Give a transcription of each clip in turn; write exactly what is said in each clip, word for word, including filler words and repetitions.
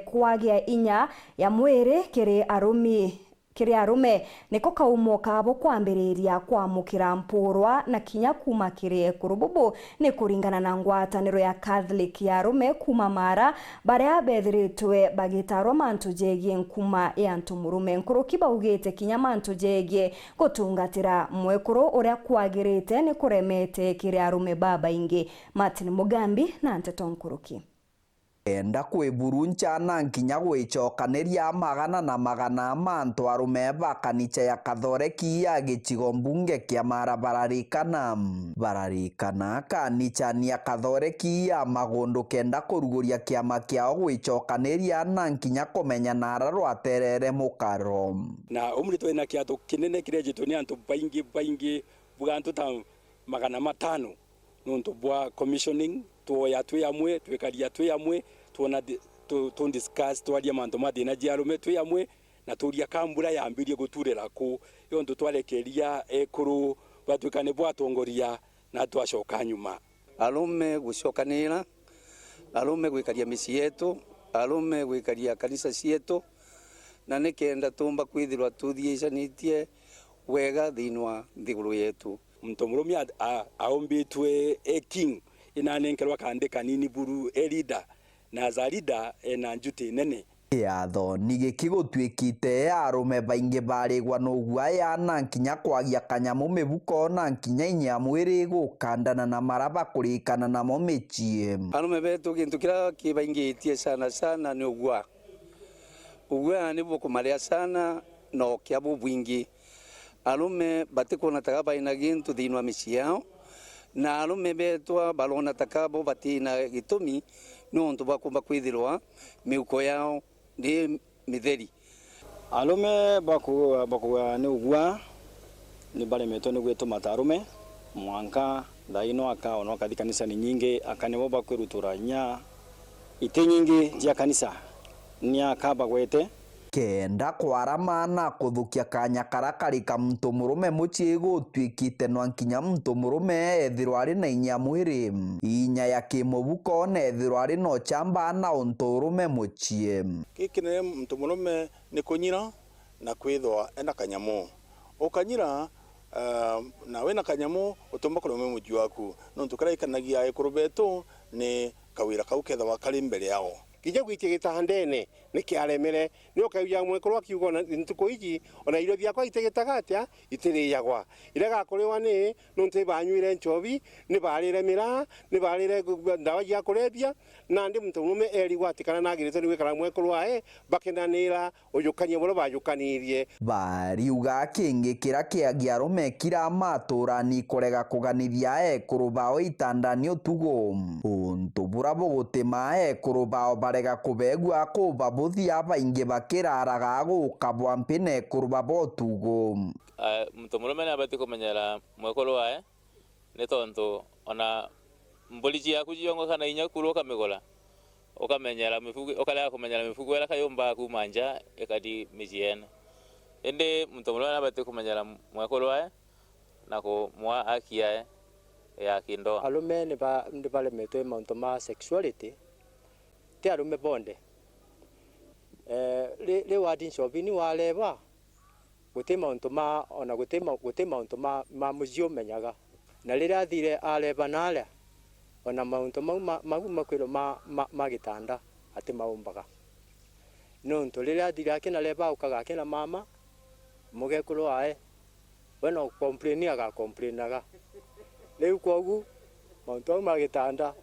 Kwagia inya ya mwiri kiri arumi, kiri arume, niko kaumo kabo kwambiriria kwamukira mpurwa na kinya kuuma kiri ekuru. Bubu ni kuringana na ngwataniro ya Catholic ya arume kuuma Mara, baria bethiritwe bagitarwa mantu jegie nkuma ya ntu murume. Nkuruki baugite kinya mantu jegie gutungatira mwekuru uria kwagirite ni kuremete kiri arume babaingi. Martin Mugambi na nteto nkuruki. Enda kwiburu nchana nkinya gwicokaniria magana na magana ma antu arume ba kanicha ya Kathoreki ya gicigo mbunge kia Mara bararikana. Bararikana kanichani ya Kathoreki ya Magundu kenda kuruguria kiama kiao gwicokaniria na nkinya kumenya nara rwaterere mukaro. Na umri twina kiato kinene kirejitwe ni antu baingi baingi, bwa antu ta magana matano. Nontu bwa commissioning, twoya twi amwe, twikaria twi amwe, twona di-, tu, tu discuss, twaria mantu ma thina ja arume twi amwe, na turia ka mbura yambirie guturira ku, yontu twarekeria ekuru batwika nibo atongoria na twacoka nyuma. Arume gucokanira, arume gwikaria micii yetu, arume gwikaria kanisa cietu, na nikenda tumba kwithirwa tuthiicanitie wega thiini wa nthiguru yetu. Muntu murume a-, a-, aumbitwe e king, inanenkerwa kandi kanini buru e leader, na as a leader ena njuti nene. Kiathoni giki gutwikite arume baingi barigwa nugua yana nkinya kwagia kanyamu mibuko na nkinya inya ya mwiri gukandana na mara bakurikana namo micii. Arume betu gintu kiria kibaingitie sana sana ni ugua. Ugua ni bukumaria sana na ukia bubwingi. Arume batikwona ta ka baina gintu thiini wa micii yao, na arume betwa barona ta ka bo batina gitumi niuntu bwa kumba kwithirwa miuko yao ni mitheri. Arume baku-, bakuga ni ugua, ni baremetwe ni gwituma ta arume, mwanka thaa ino aka ona ukathi kanisani nyingi, aka nibo bakwirutura inya iti nyingi cia kanisa, ni aka bagwete. Kenda kwarama na kuthukia kanya kara kari ka muntu murume mucii gutwikite nwa nkinya muntu murume ethirwa ari na inya mwiri, inya ya kimubuko na ethirwa ari na uchamba na untu urume mucii. Gikinene muntu murume ni kunyira na kwithwa ena kanyamu. Ukanyira, eh, na wina kanyamu, utumba kuremwa mucii waku. Nontu kira ikanagia ekuru betu ni kawira kau kethagwa kari mbere yao. Kinya gwitia gitandene ni kiaremere, ni ukaigua mwekuru akiuga, ona ntuku iji, ona irio biakwa itigitaga atia, itiriagwa. Iria gakuriwa ni nontu ibanywire nchobi, ni barire miraa, ni barire ndawa cia kurebia, nandi muntu murume erigwa ati kana nagiritwe ni gwikara mwekuru wae, bakenanira ujukania buria bajukanirie. Bariuga kingi kiria kiagia arume kira maturani kurega kuganithia ekuru bao itandani utugo. Untu buria bugutima ekuru bao barega kubegua kubabuthia, baingi bakiraraga gukabwa mpi na ekuru babo utugo. Ah, muntu murume ni abati kumenyera mwekuru wae, ni tontu ona mburi ciaku ciongo kana inya kuru ukamigura, ukamenyera mifugo, ukarega kumenyera mifugo iria kayumbaga kuuma nja ikathi miciene. Indi muntu murume ni abati kumenyera mwekuru wae na kumwa haki yae ya kindoa. Arume ni ba-, ni baremetwe mauntu ma sexuality, ti arume bonthe. Eh, ri-, riu athi ncobini wareba, guti mauntu ma, ona guti ma-, guti mauntu ma, ma mucii umenyaga. Na riria athire areba naria, ona mauntu mau ma, mau makwirwo ma, ma, ma gitanda atimaumbaga. Nontu riria athire akinareba, aukaga akina mama, mugekuru wae, we no complain agacomplainaga. Riu kwogu, mauntu mau ma gitanda,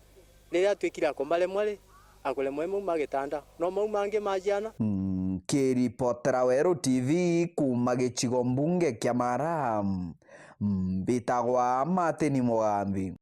riria atwikire akomaremwa ri, akuremwa i mau ma gitanda, no mau mangi ma ciana. Nkiripotera Weru T V kuuma gicigo mbunge kia Mara, mbitagwa Martin Mugambi.